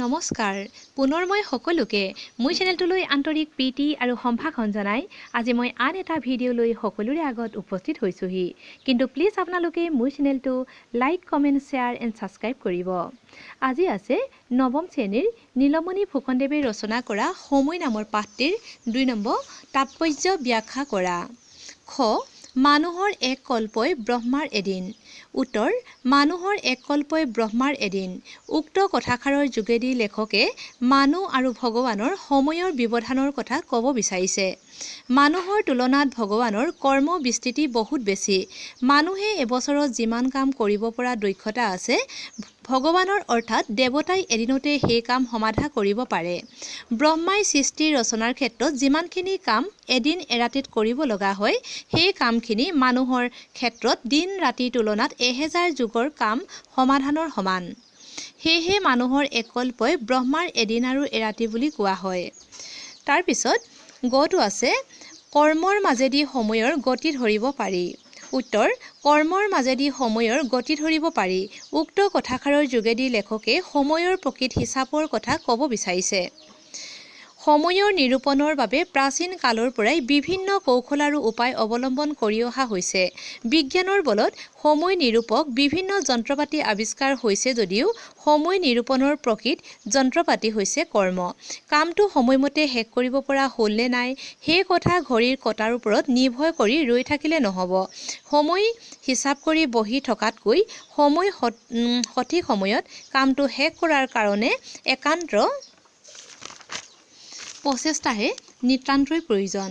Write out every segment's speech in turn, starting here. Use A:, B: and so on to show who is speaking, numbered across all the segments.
A: নমস্কাৰ, পুনৰ মই সকলোকে মোৰ চেনেলটোলৈ আন্তৰিক প্ৰীতি আৰু সম্ভাষণ জনাই আজি মই আন এটা ভিডিঅ' লৈ সকলোৰে আগত উপস্থিত হৈছোঁহি। কিন্তু প্লিজ আপোনালোকে মোৰ চেনেলটো like, comment, share and subscribe কৰিব। আজি আছে নৱম শ্ৰেণীৰ নীলমণি ফুকনদেৱে ৰচনা কৰা সময় নামৰ পাঠটিৰ 2 নম্বৰ তাৎপৰ্য ব্যাখ্যা কৰা। খ, মানুহৰ এক কল্পই ব্ৰহ্মাৰ এদিন। উত্তৰ, মানুহৰ এক কল্পই ব্ৰহ্মাৰ এদিন। উক্ত কথাষাৰৰ যোগেদি লেখকে মানুহ আৰু ভগৱানৰ সময়ৰ ব্যৱধানৰ কথা ক'ব বিচাৰিছে। মানুহৰ তুলনাত ভগৱানৰ কৰ্ম বিস্তৃতি বহুত বেছি। মানুহে এবছৰত যিমান কাম কৰিব পৰা দক্ষতা আছে, ভগৱানৰ অৰ্থাৎ দেৱতাই এদিনতে সেই কাম সমাধা কৰিব পাৰে। ব্ৰহ্মাই সৃষ্টি ৰচনাৰ ক্ষেত্ৰত যিমানখিনি কাম এদিন এৰাতিত কৰিব লগা হয়, সেই কামখিনি মানুহৰ ক্ষেত্ৰত দিন ৰাতিৰ তুলনাত 1000 যুগৰ কাম সমাধানৰ সমান। সেয়েহে মানুহৰ এককল্পই ব্ৰহ্মাৰ এদিন আৰু এৰাতি বুলি কোৱা হয়। তাৰপিছত গটো আছে কৰ্মৰ মাজেদি সময়ৰ গতি ধৰিব পাৰি। উত্তৰ, কৰ্মৰ মাজেদি সময়ৰ গতি ধৰিব পাৰি। উক্ত কথাষাৰৰ যোগেদি লেখকে সময়ৰ প্ৰকৃত হিচাপৰ কথা ক'ব বিচাৰিছে। সময়ৰ নিৰূপণৰ বাবে প্ৰাচীন কালৰ পৰাই বিভিন্ন কৌশল আৰু উপায় অৱলম্বন কৰি অহা হৈছে। বিজ্ঞানৰ বলত সময় নিৰূপক বিভিন্ন যন্ত্ৰপাতি আৱিষ্কাৰ হৈছে যদিও সময় নিৰূপণৰ প্ৰকৃত যন্ত্ৰপাতি হৈছে কৰ্ম। কামটো সময়মতে শেষ কৰিব পৰা হ'ল নে নাই সেই কথা ঘড়ীৰ কটাৰ ওপৰত নিৰ্ভৰ কৰি ৰৈ থাকিলে নহ'ব। সময় হিচাপ কৰি বহি থকাতকৈ সময় সঠিক সময়ত কামটো শেষ কৰাৰ কাৰণে একান্ত প্ৰচেষ্টাহে নিতান্তই প্ৰয়োজন।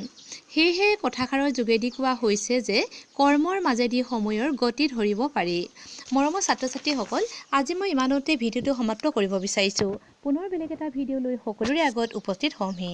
A: সেয়েহে কথাষাৰৰ যোগেদি কোৱা হৈছে যে কৰ্মৰ মাজেদি সময়ৰ গতি ধৰিব পাৰি। মৰমৰ ছাত্ৰ ছাত্ৰীসকল, আজি মই ইমানতে ভিডিঅ'টো সমাপ্ত কৰিব বিচাৰিছোঁ। পুনৰ বেলেগ এটা ভিডিঅ' লৈ সকলোৰে আগত উপস্থিত হ'মহি।